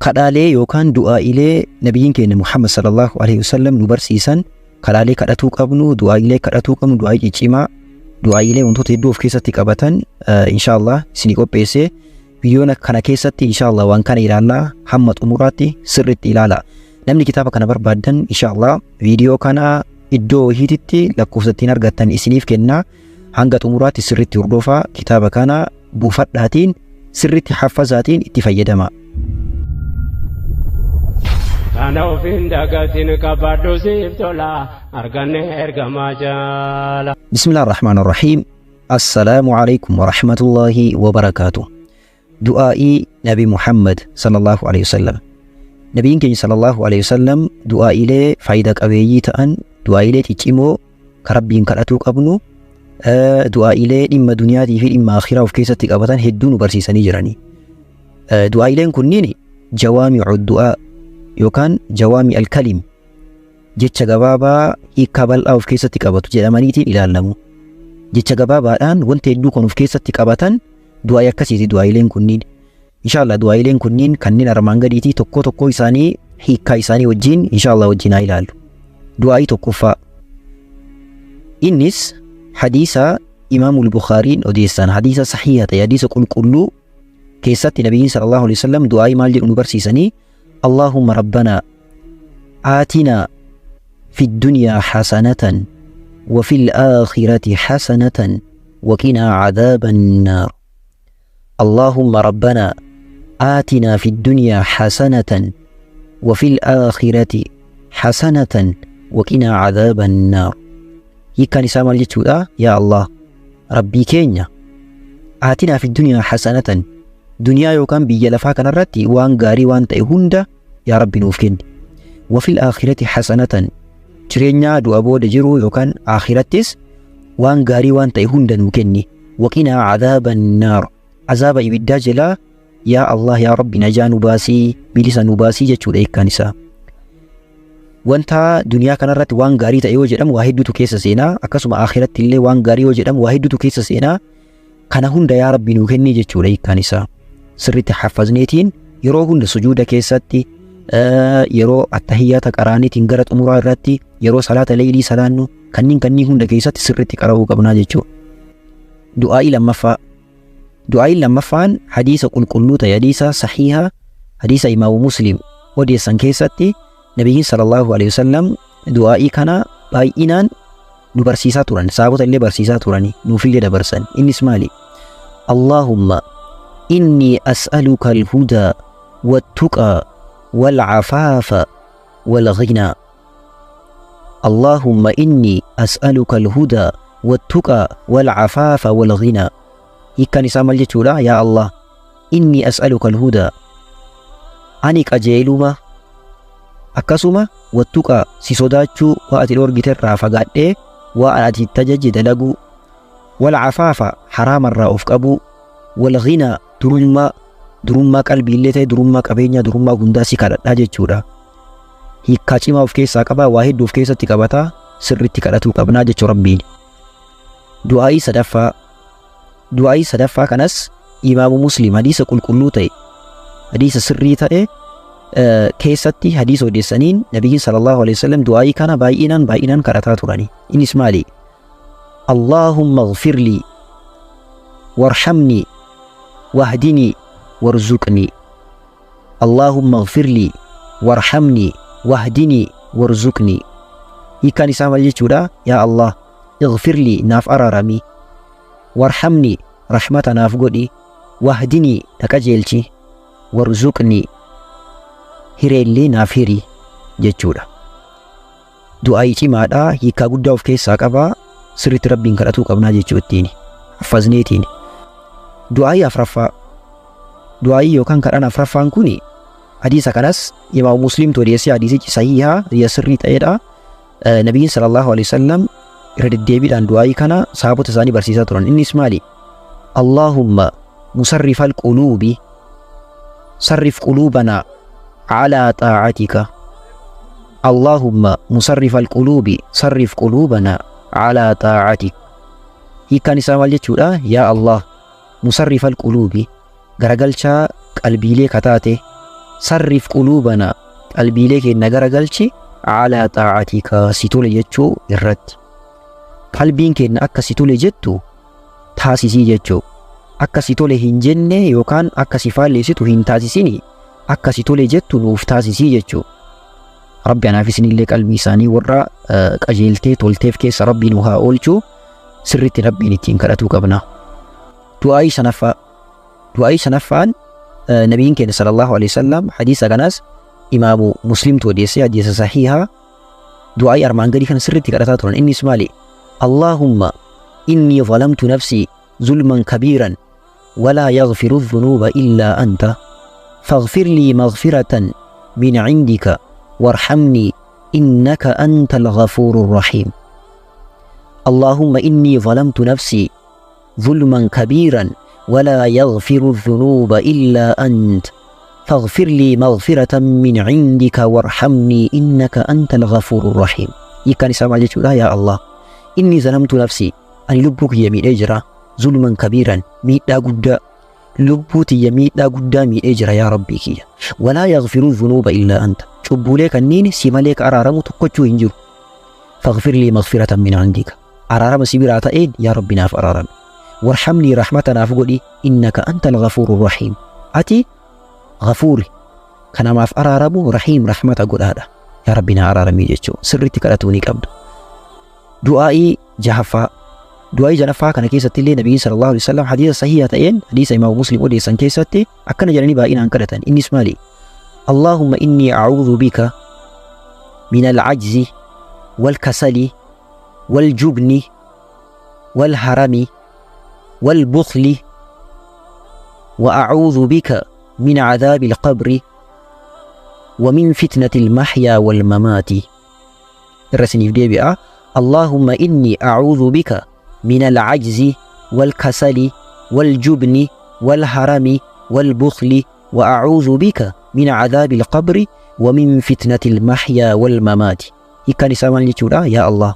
Kadhaalee yookaan du'aa'ilee nabiyyiin keenya Muhammad sallallahu alaihi wasallam nu barsiisan, kadhaalee kadhatuu qabnu, du'aa'ilee kadhatuu qabnu, du'aa'ii ciccimaa, du'aa'ilee wantoota hedduu of keessatti qabatan inshaallah isinii qopheesse. Biyyoona kana keessatti inshaallah waan kana ilaallaa, hamma xumuraatti sirriitti ilaala. Namni kitaaba kana barbaaddan, inshaallah viidiyoo kana iddoo wahiititti lakkoofsa ittiin argattan isiniif kennaa. Hanga xumuraatti sirriitti hordofaa, kitaaba kana buufadhaatiin sirriitti haffazaatiin itti fayyadama. Kana ofiin dagatiin qabadhu siif tola arganne ergamaa jaala. بسم الله الرحمن الرحيم. السلام عليكم ورحمة الله وبركاته. دعائي نبي محمد صلى الله عليه وسلم. نبيين keenya صلى الله عليه وسلم du'aa'ilee faayidaa qabeeyyii ta'an, du'aa'ilee ciccimoo ka Rabbiin kadhatuu qabnu, du'aa'ilee dhimma duniyaatii fi dhimma akhiraa of keessatti qabatan hedduu nu barsiisanii jirani. Du'aa'ileen kunniin جوامع الدعاء yookaan جوامع الكلم, jecha gabaabaa hiikkaa bal'aa of keessatti qabatu jedhamaniitiin ilaalamu. Jecha gabaabaadhaan wanta hedduu kan of keessatti qabatan du'aa'ii akkasiiti du'aa'ileen kunniin. Inshaallah du'aa'ileen kunniin kanneen armaan gadiitii tokko tokko isaanii hiikkaa isaanii wajjin inshaallah wajjin haa ilaallu. Du'aa'ii tokkoffaa. Innis hadiisa Imaamul Bukhaariin odeessan, hadiisa sahiha ta'e, hadiisa qulqulluu keessatti nabiyyiin صلى الله عليه وسلم du'aa'ii maal jedhu nu barsiisanii? اللهم ربنا آتنا في الدنيا حسنة وفي الآخرة حسنة وقنا عذاب النار. اللهم ربنا آتنا في الدنيا حسنة وفي الآخرة حسنة وقنا عذاب النار. Hiikkaan isaa maal jechuudha? Yaa Allah, Rabbii keenya, آتنا في الدنيا حسنة, duniyaa yookaan biyya lafaa kanarratti waan gaarii waan ta'e hunda yaa Rabbi nuuf kenni. وفي الآخرة حسنة, jireenya du'a booda jiru yookaan akhirattis waan gaarii waan ta'e hunda nuu kenni. وقنا عذاب النار, azaaba ibiddaa jalaa yaa Allah, yaa Rabbi, najaa nu baasii, bilisa nu baasii jechuudha hiikkaan isaa. Wanta duniyaa kanarratti waan gaarii ta'e yoo jedhamu waa hedduutu keessa seenaa, akkasuma akhiratti illee waan gaarii yoo jedhamu waa hedduutu keessa seenaa. Kana hunda yaa Rabbi nuu kenni jechuudha hiikkaan isaa. Sirriitti haffazneetiin yeroo hunda sujuuda keessatti, yeroo attahiyyaata qaraaniitiin gara xumuraa irratti, yeroo salaata leeylii salaannu, kanneen hunda keessatti sirriitti qara'uu qabnaa jechuudha. Du'aa'ii lammaffaa. Du'aa'iin lammaffaan hadiisa qulqulluu ta'e, hadiisa sahiha, hadiisa Imaamu Muslim odeessan keessatti nabiyyiin صلى الله عليه وسلم du'aa'ii kana baay'inaan nu barsiisaa turan, saabota illee barsiisaa turani, nuufillee dabarsan. Innis maali? اللهم إني أسألك الهدى والتقى والعفاف والغنى. اللهم إني أسألك الهدى والتقى والعفاف والغنى. Hiikkaan isaa maal jechuudha? Yaa Allah, إني أسألك الهدى, ani qajeeluma, akkasuma والتقى, si sodaachuu, waa ati dhoorgite irraa fagaadhee waa ati itti ajajje dalaguu, والعفاف, haraamarraa of qabuu, والغنى, durummaa, durummaa qalbiillee ta'e, durummaa qabeenyaa, durummaa hundaa si kadhadhaa jechuudha. Hiikkaa cimaa of keessaa qabaa, waa hedduu of keessatti qabataa, sirriitti kadhatuu qabnaa jechuu Rabbiin. Du'aa'ii sadaffaa. Du'aa'ii sadaffaa kanas Imaamu Muslim hadiisa qulqulluu ta'e, hadiisa sirrii ta'e keessatti hadiisa odeessaniin nabiyyiin صلى الله عليه وسلم du'aa'ii kana baay'inaan baay'inaan kadhataa turani. Innis maali? اللهم اغفر لي وارحمني واهدني وارزقني. اللهم اغفر لي وارحمني واهدني وارزقني. Hiikkaan isaa maal jechuudha? Yaa Allah, اغفر لي, naaf araarami, وارحمني, rahmata naaf godhi, واهدني, na qajeelchi, وارزقني, hireellee naaf hiri jechuudha. Du'aayii cimaadha, hiikkaa guddaa of keessaa qabaa, sirriitti Rabbiin kadhatuu qabnaa jechuu ittiin haffazneetiin. Du'aayii afraffaa. Du'aayii yookaan kadhaan afraffaan kuni, hadiisa kanas Imaamu Muslimtu odeessee, hadiisichi sahihaa, hadiisa sirrii ta'edha. Nabiyyiin صلى الله عليه وسلم irra deddeebiidhaan du'aayii kana sahaabota isaanii barsiisaa turan. Innis maali? اللهم مصرف القلوب صرف قلوبنا على طاعتك. اللهم مصرف القلوب صرف قلوبنا على طاعتك. Hiikkaan isaa maal jechuudha? Yaa Allah, مصرف القلوب, garagalchaa qalbiilee kataate. Sarrif quluubanaa, qalbiilee keenya garagalchi, calaa xaacatika, si tole jechuu irratti. Qalbiin keenya akka si tole jettu taasisii jechuu. Akka si tole hin jenne yookaan akka si faalleessitu hin taasisini, akka si tole jettu nuuf taasisii jechuu. Rabbi anaaf isinillee qalbii isaanii warra qajeeltee tolteef keessa Rabbi nu haa oolchu. Sirriitti Rabbiin ittiin kadhatuu qabna. Du'aayii shanaffaa. Du'aayii shanaffaan nabiin keenya sallallahu alaihi wasallam, hadiisa kanaas imaamu Muslimtu odeessee, hadiisa sahiihaa, du'aayii armaan gadii kana sirriitti kadhataa turan. Innis maali? Allahumma inni zalamtu nafsii zulman kabiiran walaa yaghfiru dhunuuba illaa anta faghfir lii maghfiratan min cindika warhamnii innaka anta alghafuuru rahiim. اللهم إني ظلمت نفسي ظلما كبيرا ولا يغفر الذنوب إلا أنت فاغفر لي مغفرة من عندك وارحمني إنك أنت الغفور الرحيم. Hiikkaan isaa maal jechuudha? Yaa Allah, inni zalamtu nafsii, ani lubbuu kiyya miidhee jira, zulman kabiiran, miidhaa guddaa, lubbuu tiyya miidhaa guddaa miidhee jira. Yaa Rabbii kiyya, walaa yaghfiru dhunuuba illaa anta, cubbuulee kanniin si malee ka araaramu tokkochuu hin jiru, faghfir lii maghfiratan min indika, araarama si biraa ta'een yaa Rabbi naaf araarame, warhamnii, rahmata naaf godhi, innaka anta alghafuuru rahiim, ati ghafuuri kanamaaf araaramu, rahiim rahmata godhaadha, yaa Rabbi naa araaramii jechuu sirriitti kadhatuu ni qabdu. Du'aa'ii jahaffaa. Du'aa'ii janaffaa kana keessatti illee nabiin sallallahu alaihi wasallam hadiisa sahiha ta'een, hadiisa imaamu Muslim odeessan keessatti akkana jedhanii baay'inaan kadhatan. Innis maali? Allahumma inni a'uudhu bika min al-ajzi wal kasali wal jubni wal harami wal bukhli wa a'uudhu bika min cadaabi alqabri wa min fitnati almaxyaa walmamaati. Irra isiniif deebi'a. اللهم إني أعوذ بك من العجز والكسل والجبن والهرم والبخل وأعوذ بك من عذاب القبر ومن فتنة المحيا والممات. Hiikkaan isaa maal jechuudha? Yaa Allah,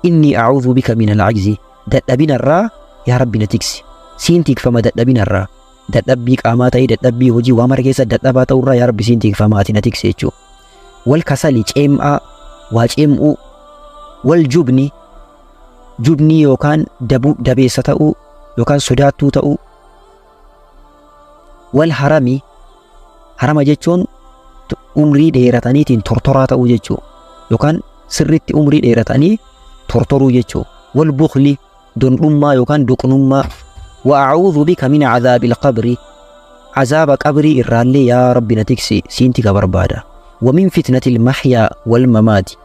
inni أعوذ بك من العجز, dadhabina irraa yaa Rabbi na tiksi, siin tikfama. Dadhabina irraa, dadhabbii qaamaa ta'ee dadhabbii hojii waa mara keessa dadhabaa ta'urraa, yaa Rabbi siin tikfama, ati na tiksi jechuudha. Wal kasali, ceem'aa, waa ceem'uu, wal jubni, jubnii yookaan dabuu, dabeessa ta'uu yookaan sodaattuu ta'uu, wal harami, harama jechuun umrii dheerataniitiin tortoraa ta'uu jechuu yookaan sirritti umrii dheeratanii tortoruu jechuu, wal bukli, dondhummaa yookaan duqnummaa, wa a'uudhu bika min cadaabi alqabri, cazaaba qabrii irraallee yaa Rabbi na tiksi, siin tika barbaada, wa min fitnati almaxyaa walmamaati,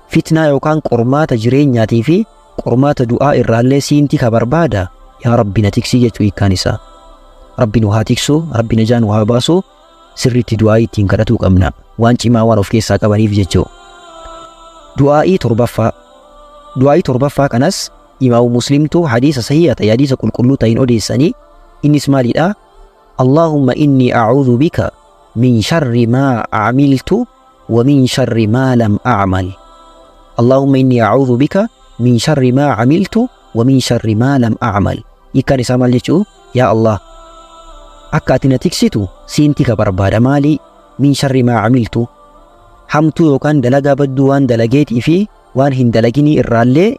fitnaa yookaan qormaata jireenyaatii fi qormaata du'aa irraallee siin tika barbaada, yaa Rabbi na tiksi jechuu hiikkaan isaa. Rabbi nu haa tiksu, Rabbi najaa nu haa baasu. Sirriitti du'aa ittiin kadhatuu qabna, waan cimaa waan of keessaa qabaniif jechuu. Du'aa'ii torbaffaa. Du'aa'ii torbaffaa kanas imaamu Muslimtu hadiisa sahiha ta'e, hadiisa qulqulluu ta'in odeessanii. Innis maalidha? Allahumma inni a'uudhu bika min sharri maa camiltu wa min sharri maa lam a'mal. Allahumma inni a'uudhu bika min sharri maa camiltu wa min sharri maa lam a'mal. Hiikkaan isaa maal jechuu? Yaa Allah, akka ati na tiksitu siin tika barbaada. Maali? Min sharri maa camiltu, hamtuu yookaan dalagaa badduu waan dalageetii fi waan hin dalaginii irraallee,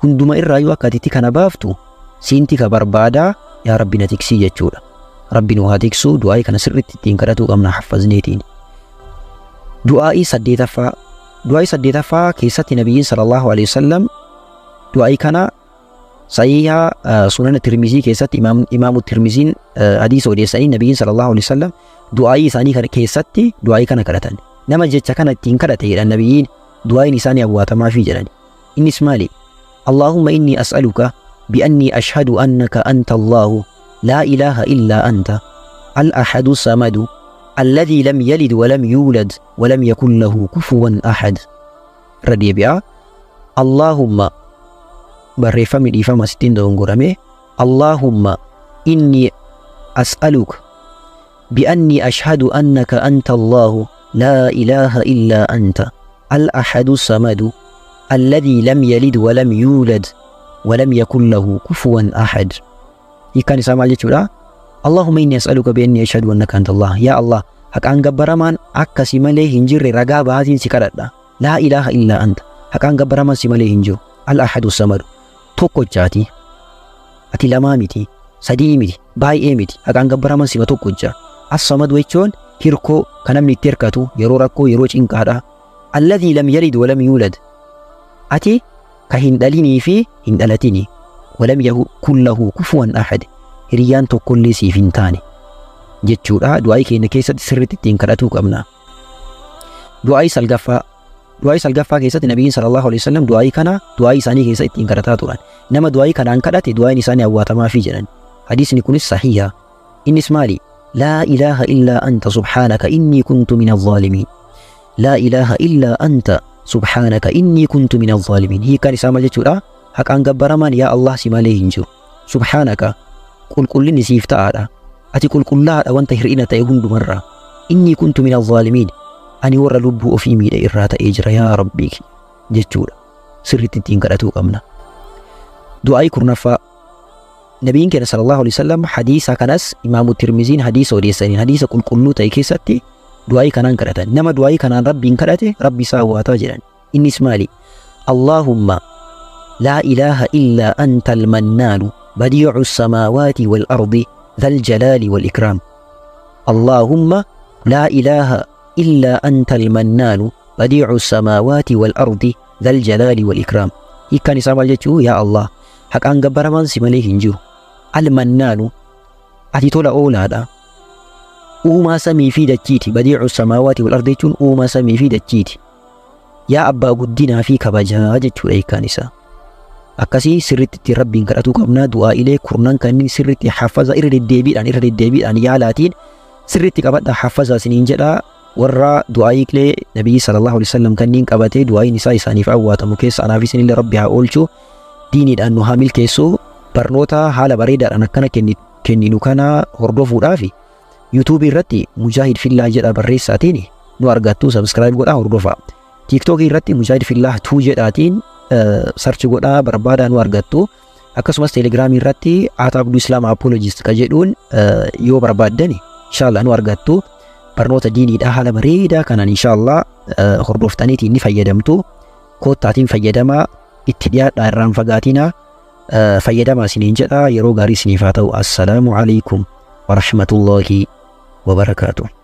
hunduma irraayyuu akka ati kana baaftu siin tika barbaadaa, yaa Rabbi na tiksii jechuudha. Rabbi nu haa tiksuu. Du'aa'ii kana sirriitti ittiin kadhatuu qabna haffazneetiin. Du'aa'ii saddeetaffaa. Du'aa'ii saddeetaffaa keessatti nabiyyiin sallallahu alaihi wasallam du'aa'ii kana sahiha sunana Tirmizii keessatti imaamu Tirmiziin hadiisa odeessanii, nabiyyiin sallallahu alaihi wasallam du'aa'ii isaanii kana keessatti du'aa'ii kana kadhatan. Nama jecha kana ittiin kadhate jedhan nabiyyiin, du'aa'iin isaanii awwaatamaafi jedhan. Innis maali? Allahumma inni as'aluka bi'anni ashhadu annaka anta Allahu laa ilaaha illaa anta al-ahadu samadu alladhii lam yalid walam yuulad walam yakun lahu kufuwan ahad. Irra deebi'a. Allahumma, barreeffamni dhiifama sittiin dogongorame. Allahumma inni as'aluka bi'anni ashhadu annaka anta Allahu laa ilaaha illaa anta al-ahadu samadu alladhii lam yalid walam yuulad walam yakun lahu kufuwan ahad. Hiikkaan isaa maal jechuudha? Allahumma inni as'aluka bi'anni ashhadu annaka anta Allah. Yaa Allah, Haqaan gabbaramaan akka si malee hin jirre ragaa bahaatiin si kadhadha. Laa ilaaha illaa anta. Haqaan gabbaramaan si malee hin jiru. Al-ahadu samadu. Tokkochaati. Ati lamaa miti. Sadii miti. Baay'ee miti. Haqaan gabbaramaan sima tokkocha. As-samadu jechuun hirkoo kan namni itti hirkatu yeroo rakkoo, yeroo cinqaadha. Alladhii lam yalid wa lam yuulad. Ati ka hin dhalinii fi hin dhalatini. Walam yakun lahu kufuwan ahad. Hiriyyaan tokkollee siif hin taane jechuudha. Du'aa'ii keenya keessatti sirriitti ittiin kadhatuu qabna. Du'aa'ii salgaffaa. Du'aa'ii salgaffaa keessatti Nabiyyiin sallallahu alaihi wasallam du'aa'ii kana du'aa'ii isaanii keessa ittiin kadhataa turan. Nama du'aa'ii kanaan kadhate du'aa'iin isaanii awwaatamaafi jedhan. Hadiisni kunis sahiha. Innis maali? Laa ilaaha illaa anta subhaanaka innii kuntu mina zaalimiin. Laa ilaaha illaa anta subhaanaka innii kuntu mina zaalimiin. Hiikkaan isaa maal jechuudha? Haqaan gabbaramaan yaa Allah si malee hin jiru. Subhaanaka, qulqullinni siif ta'aadha. Ati qulqullaa'aadha wanta hir'ina ta'e hundumarraa. Innii kuntu mina zaalimiin. Ani warra lubbuu ofii miidhe irraa ta'ee jira yaa Rabbii jechuudha. Sirriitti ittiin kadhatuu qabna. Du'aa'ii kurnaffaa. Nabiin keenya sallallahu alaihi wasallam hadiisa kanas Imaamu Tirmiziin hadiisa odeessaniin hadiisa qulqulluu ta'e keessatti du'aa'ii kanaan kadhatan. Nama du'aa'ii kanaan Rabbiin kadhate Rabbi isaa waataa jedhan. Innis maali? Allahumma laa ilaaha illaa anta al-mannaanu badii'u samaawaati wal ardi dhal jalaali wal ikraam. Allahumma laa ilaaha illaa anta al-mannaanu badii'u samaawaati wal ardi dhal jalaali wal ikraam. Hiikkaan isaa maal jechuu? Yaa Allah, haqaan gabbaramaan si malee hin jiru. Al-mannaanu, ati tola oolaadha. Uumaa samii fi dachiiti. Badii'u samaawaati wal ardi jechuun uumaa samii fi dachiiti. Yaa abbaa guddinaa fi kabajaa jechuudha hiikkaan isaa. Akkasii sirriitti ittiin Rabbiin kadhatuu qabna. Du'aa'ilee kurnan kanneen sirriitti hafaza irra deddeebiidhaan irra deddeebiidhaan yaalaatiin sirriitti qabadha, hafaza isiniin jedha. Warra du'aa'ilee Nabiyyi sallallahu alaihi wasallam kanneen qabatee du'aa'iin isaa isaaniif awwaatamu keessa anaaf isinillee Rabbi haa oolchu. Diiniidhaan nu haa milkeessu. Barnoota haala bareedaadhaan akkana kenninu kana hordofuudhaaf YouTube irratti Mujaahid Fillaa jedha barreessaatiin nu argattu, subscribe godhaa hordofaa. TikTok irratti Mujaahid Fillaa 2 jedhaatiin search godhaa barbaadaa nu argattu. Akkasumas Telegramii irratti Ata Abduu Islam Apologist ka jedhuun yoo barbaaddani inshallah nu argattu. Barnoota diiniidhaa haala bareedaa kanaan inshallah hordoftaniitiin ni fayyadamtu. Koottaatiin fayyadamaa, itti dhiyaadhaa, irraan fagaatinaa, fayyadamaa isiniin jedha. Yeroo gaarii isiniif haa ta'u. Assalaamu alaikum warahmatullahi wabarakaatuh.